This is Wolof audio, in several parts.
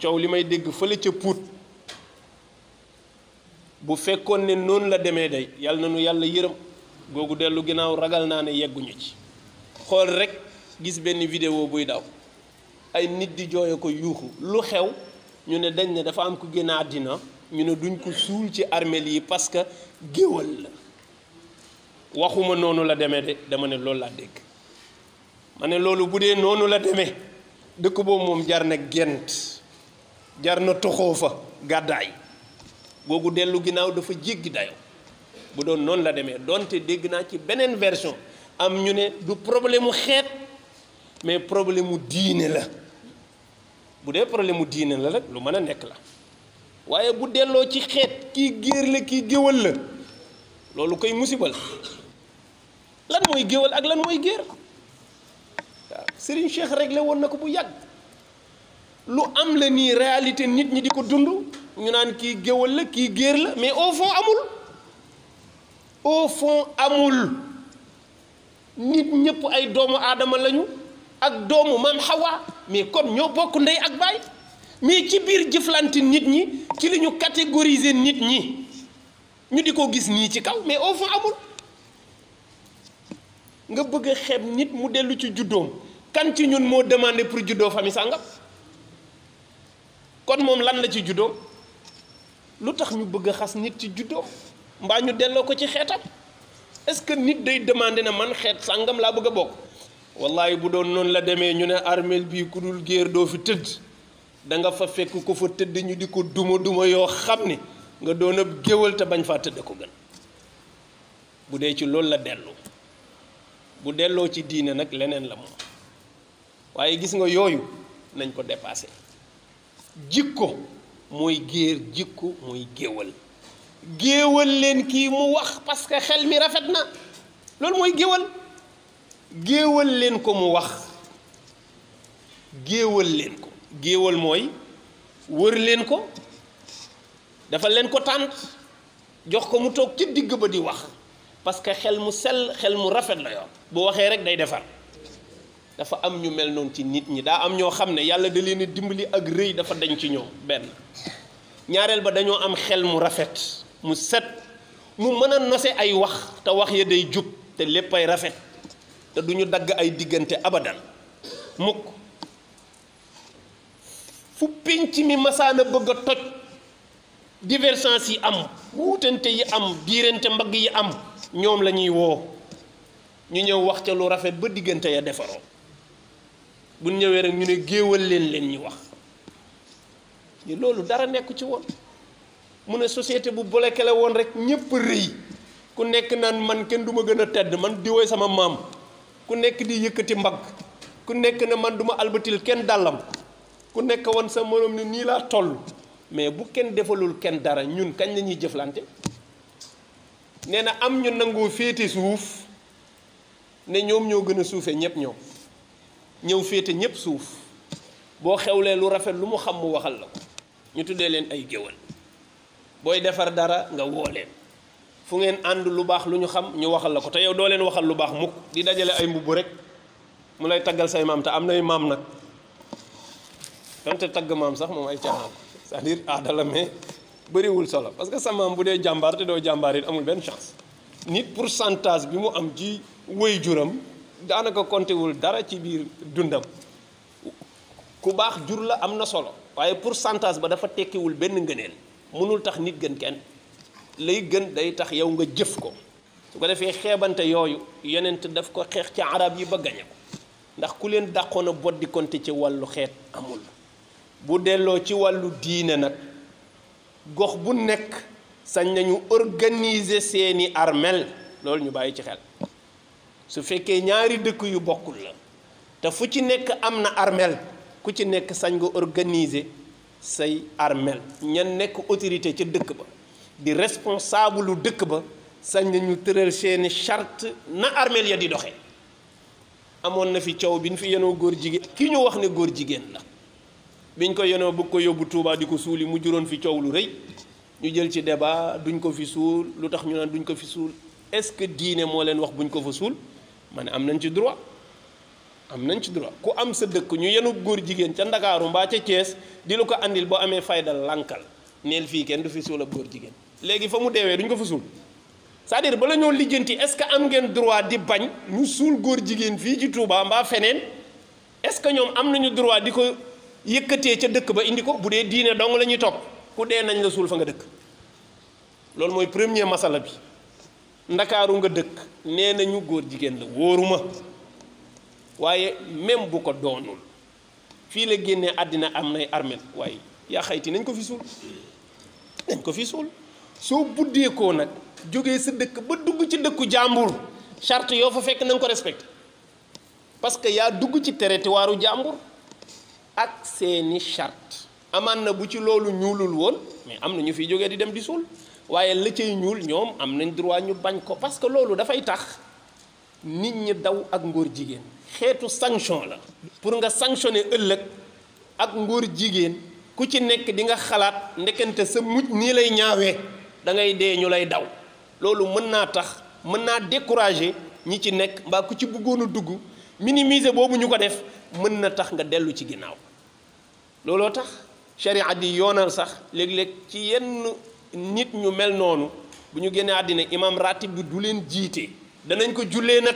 coow li may dégg fële ca Pout bu fekkoon ne noonu la demee day yàlla na nu yàlla yërëm googu dellu ginnaaw ragal naa ne yegguñu ci xool rek gis benn vidéo buy daw ay nit di jooye ko yuuxu lu xew ñu ne dañ ne dafa am ku génn àddina ñu ne duñ ko suul ci armeel yi parce que géwal la waxuma noonu la demee de dama ne loolu laa dégg ma ne loolu bu dee noonu la demee dëkk boobu moom jar na gent jar na toxoo fa gàddaay googu dellu ginnaaw dafa jéggi dayo bu doon noonu la demee donte dégg naa ci beneen version am ñu ne du problème mu xeet mais problème mu diine la bu dee problème mu diine la rek lu mën a nekk la waaye bu delloo ci xeet kii géer la kii géwal la loolu koy musibal lan mooy géwal ak lan mooy géer waaw Serigne Cheikh réglé woon na ko bu yàgg lu am la nii réalité nit ñi di ko dund ñu naan kii géwal la kii géer la mais au fond amul nit ñëpp ay doomu aadama lañu ak doomu maam Hawa mais kon ñoo bokk ndey ak baay mais ci biir jëflante nit ñi ci li ñu catégoriser nit ñi ñu di ko gis nii ci kaw mais au fond amul nga bëgg a xeeb nit mu dellu ci juddoom kan ci ñun moo demandé pour juddoo famille sàngam kon moom lan la ci juddoom lu tax ñu bëgg a xas nit ci juddoom mbaa ñu delloo ko ci xeetam est-ce que nit day demandé na man xeet sàngam laa bëgg a bokk wallahi bu doon noonu la demee ñu ne armeel bii ku dul géer doo fi tëdd da nga fa fekk ko fa tëdd ñu di ko duma yoo xam ne nga doon ab géwal te bañ faa tëdd ko gën bu dee ci loolu la dellu bu delloo ci diine nag leneen la moom waaye gis nga yooyu nañ ko dépassé jikko mooy géer jikko mooy géwal géewal leen kii mu wax parce que xel mi rafet na loolu mooy géwal géewal leen ko mu wax géewal leen ko géewal mooy wër leen ko dafa leen ko tànt jox ko mu toog ci digg ba di wax parce que xel mu sell xel mu rafet la yor bu waxee rek day defar dafa am ñu mel noonu ci nit ñi daa am ñoo xam ne yàlla da leen a dimbali ak rëy dafa dañ ci ñoom benn ñaareel ba dañoo am xel mu rafet mu set mu mën a nose ay wax te wax ya day jub te lépp ay rafet te du ñu dagg ay diggante abadan mukk fu pénc mi masaana bëgg a toj divergence yi am wuutante yi am diirante mbagg yi am ñoom la ñuy woo ñu ñëw wax ca lu rafet ba diggante ya defaroo bu ñëwee rek ñu ne géewal leen ñu wax ni loolu dara nekku ci woon mu ne société bu bloqué la woon rek ñëpp rëy ku nekk naan man kenn du ma gën a tedd man di woy sama maam ku nekk di yëkkati mbagg ku nekk ne man du ma albatil kenn dàllam ku nekk woon sa morom ni nii laa toll mais bu kenn defalul kenn dara ñun kañ la ñuy jëflante nee na am ñu nangoo féete suuf ne ñoom ñoo gën a suufe ñëpp ñoom ñëw féete ñëpp suuf boo xewlee lu rafet lu mu xam mu waxal la ko ñu tuddee leen ay géwal booy defar dara nga woo leen fu ngeen ànd lu baax lu ñu xam ñu waxal la ko te yow doo leen waxal lu baax mukk di dajale ay mbubb rek mu lay taggal say maam te am nay maam nag donte tagg maam sax moom ay caaxaan c'est-à-dire aada la mais bëriwul solo parce que sa maam bu dee jàmbaar te doo jàmbaar it amul benn chance nit pourcentage bi mu am ci wéy juram daanaka compté wul dara ci biir dundam ku baax jur la am na solo waaye pourcentage ba dafa tekkiwul benn ngëneel mënul tax nit gën kenn lay gën day tax yow nga jëf ko su ko defee xeebante yooyu yonent daf ko xeex ci arab yi ba gañe ko ndax ku leen dàqoon a boddi konte ci wàllu xeet amul bu delloo ci wàllu diine nag gox bu nekk sañ nañu organiser seeni armel loolu ñu bàyyi ci xel su fekkee ñaari dëkk yu bokkul la te fu ci nekk am na armel ku ci nekk sañ nga organiser say armel ñan nekk autorité ca dëkk ba di responsable lu dëkk ba sañ nañu tëral seeni charte na armel ya di doxee amoon na fi coow bi ñu fi yenoo góor jigéen ki ñu wax ne góor jigéen la biñ ko yenoo bëgg ko yóbbu Touba di ko suuli mu juróon fi coow lu rëy ñu jël ci débat duñ ko fi suul lu tax ñu naan duñ ko fi suul est-ce que diine moo leen wax buñ ko fa suul ma ne am nañ ci droit am nañ ci droit ku am sa dëkk ñu yenu góor jigéen ca Ndakaaru mbaa ca Thiès di la ko andil boo amee faydal lànkal neel fii kenn du fi suul ab góor jigéen léegi fa mu deewee duñ ko fa suul c'est-à-dire bala ñoo lijjanti est-ce que am ngeen droit di bañ ñu suul góor jigéen fii ci Touba mbaa feneen est-ce que ñoom am nañu droit di ko yëkkatee ca dëkk ba indi ko bu dee diine dong la ñuy topp ku dee nañ la suul fa nga dëkk loolu mooy premier masala bi Ndakaaru nga dëkk nee nañu góor jigéen la wóoruma waaye même bu ko doonul fii la génnee àddina am nay armel waaye yaa xayti nañ ko fi suul nañ ko fi suul soo buddeekoo nag jógee sa dëkk ba dugg ci dëkku jàmbur charte yoo fa fekk na nga ko respecté parce que yaa dugg ci territoire jàmbur ak seeni charte amaan na bu ci loolu ñuulul woon mais am na ñu fiy jógee di dem di suul waaye la cay ñuul ñoom am nañ droit ñu bañ ko parce que loolu dafay tax nit ñi daw ak ngóor jigéen xeetu sanction la pour nga sanctionner ëllëg ak ngóor jigéen ku ci nekk di nga xalaat ndekente sa mujj nii lay ñaawee da ngay dee ñu lay daw loolu mën naa tax mën naa décourager ñi ci nekk mbaa ku ci bëggoon a dugg minimiser boobu ñu ko def mën na tax nga dellu ci ginnaaw looloo tax sharia di yoonal sax léeg-léeg ci yenn nit ñu mel noonu bu ñu génnee àddina imam ratib bi du leen jiite danañ ko jullee nag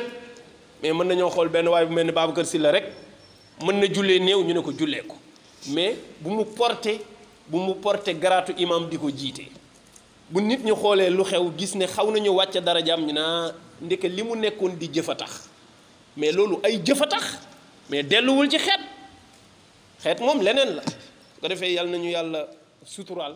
mais mën nañoo xool benn waaye bu mel ni Babacar Sylla rek mën na jullee néew ñu ne ko jullee ko mais bu mu porté garaatu imam di ko jiite bu nit ñu xoolee lu xew gis ne xaw nañu wàcc darajaam ñu naa ndeke li mu nekkoon di jëf a tax mais loolu ay jëf a tax mais delluwul ci xeet moom leneen la su ko defee yàlla nañu yàlla suturaal